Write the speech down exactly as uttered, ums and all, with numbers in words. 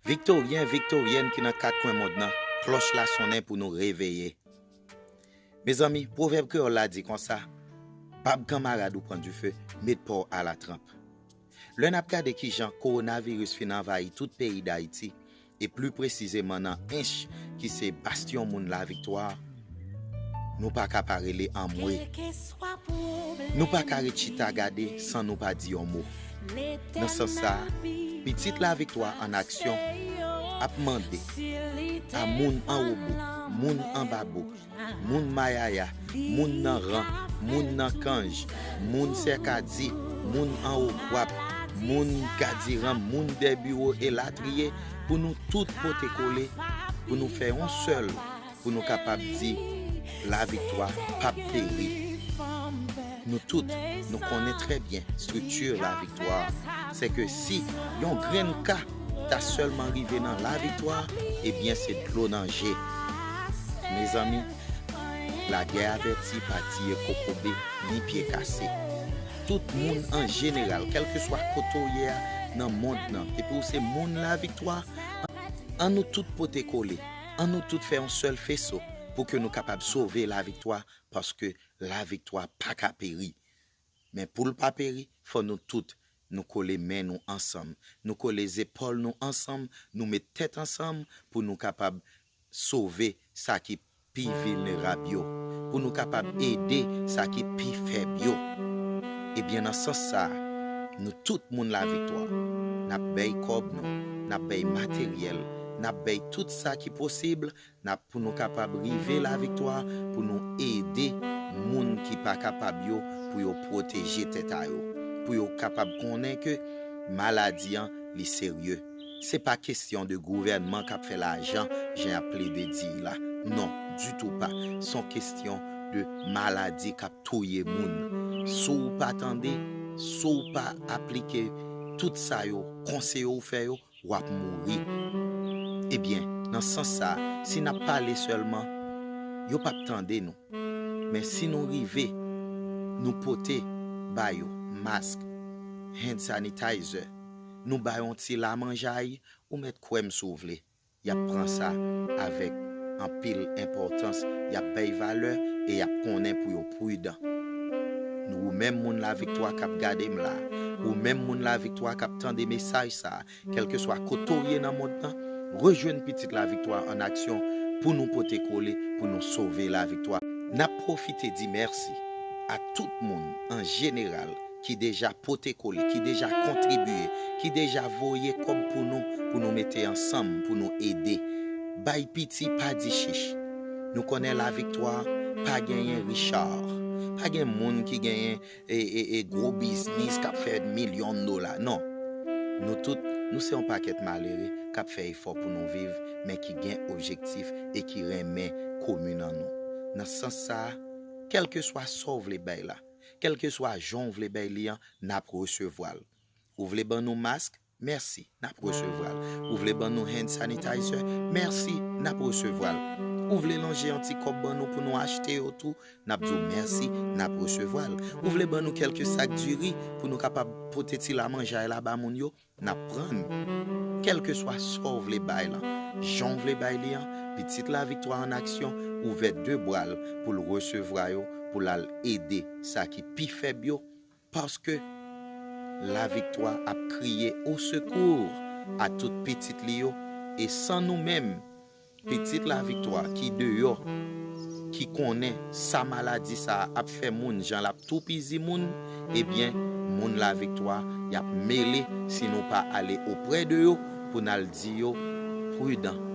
Viktoryen, viktoryèn ki nan kat kwen mond nan, klòch la sonnen pou nou reveye. Mezanmi, pwovèb kreyòl la di konsa, bab kanmarad ou pran dife, met pa w a latranp. Lè n ap gade kijan kowonaviris fin anvayi tout peyi Dayiti, e pli presizeman nan Ench, ki se bastyon moun Laviktwa, nou pa ka pa rele anmwe. Nou pa ka ret chita gade san nou pa di yon mo. Nan sans sa a, pitit Laviktwa an aksyon ap mande a moun an wobo, moun an babo, moun mayaya, moun nan ran, moun nan kanj, moun sèkadi, moun an ogwap, moun gadiranm, moun dèbiwo elatriye, pou nou tout pote kole, pou nou fè yon sèl, pou nou kapab di Laviktwa p ap peri. Nou tout, nou konnen trè byen estrikti Laviktwa. Se ke si yon grenn ka ta sèlman rive nan Laviktwa, ebyen se dlo nan je. Mezanmi, lagè avèti pa tiye kokobe ni pye kase. Tout moun an jeneral, kèlkeswa kote w ye a nan mond nan, depi w se moun Laviktwa, an nou tout pote kole, an nou tout fè yon sèl feso pou ke nou kapab sove Laviktwa, paske Laviktwa pa ka peri. Men pou l pa peri, fò nou tout, nou kole men nou ansanm, nou kole zepòl nou ansanm, nou met tèt ansanm pou nou kapab sove sa ki pi vilnerab yo, pou nou kapab ede sa ki pi fèb yo. Ebyen, nan sans sa a, nou tout moun Laviktwa, n ap bèy kòb nou, n ap bèy materyèl, n ap bèy tout sa ki posib, n ap pou nou kapab rive Laviktwa, pou nou ede moun ki pa kapab yo, pou yo pwoteje tèt a yo, pou yo kapab konnen ke maladi an, li serye. Se pa kesyon de gouvènman k ap fè lajan, jan y ap plede di la. Non, ditou pa. Se yon kesyon de maladi k ap touye moun. Si w pa tande, si w pa aplike tout sa yo konseye w fè yo, w ap mouri. Ebyen, nan sans sa a, si n ap pale sèlman, yo p ap tande nou. Men si nou rive, nou pote ba yo mask, hand sanitizer, nou ba yo yon ti lamanjay, ou mèt kwè m si w vle, y ap pran sa avèk anpil enpòtans, y ap bay valè e y ap konnen pou yo pridan. Nou, ou menm moun Laviktwa k ap gade m la, ou menm moun Laviktwa k ap tande mesaj sa a, kèlkeswa kote w ye nan mond nan, rejwenn Pitit Laviktwa an aksyon pou nou pote kole, pou nou sove Laviktwa. N ap pwofite di mèsi a tout moun an jeneral ki deja pote kole, ki deja kontribye, ki deja voye kòb pou nou, pou nou mete ansanm, pou nou ede. Bay piti, pa di chich. Nou konnen Laviktwa pa genyen Richard, pa gen moun ki genyen e, e, e gwo biznis k ap fè milyon dola. Non. Nou tout, nou se yon pakèt malere k ap fè efò pou nou viv, men ki gen objektif e ki renmen komin an nou. Nan sans sa a, kèlkeswa sa w vle bay la, kèlkeswa jan w vle bay li an, n ap resevwa l. Ou vle ban nou mask? Mèsi, n ap resevwa l. Ou vle ban nou hand sanitizer? Mèsi, n ap resevwa l. Ou vle lonje yon ti kòb ban nou pou nou achte yo tou? N ap di w mèsi, n ap resevwa l. Ou vle ban nou kèlke sak diri pou nou kapab pote ti lamanjay la ba moun yo? N ap pran l. Kèlkeswa sa w vle bay lan, jan w vle bay li an, Pitit Laviktwa an aksyon ouvè de bra l pou l resevwa yo, pou l al ede sa ki pi fèb yo, paske Laviktwa ap kriye osekou a tout pitit li yo, e san nou menm, Pitit Laviktwa ki deyò, ki konnen sa maladi sa a ap fè moun, jan l ap toupizi moun, ebyen, moun Laviktwa, y ap mele si nou pa ale oprè de yo pou n al di yo pridan,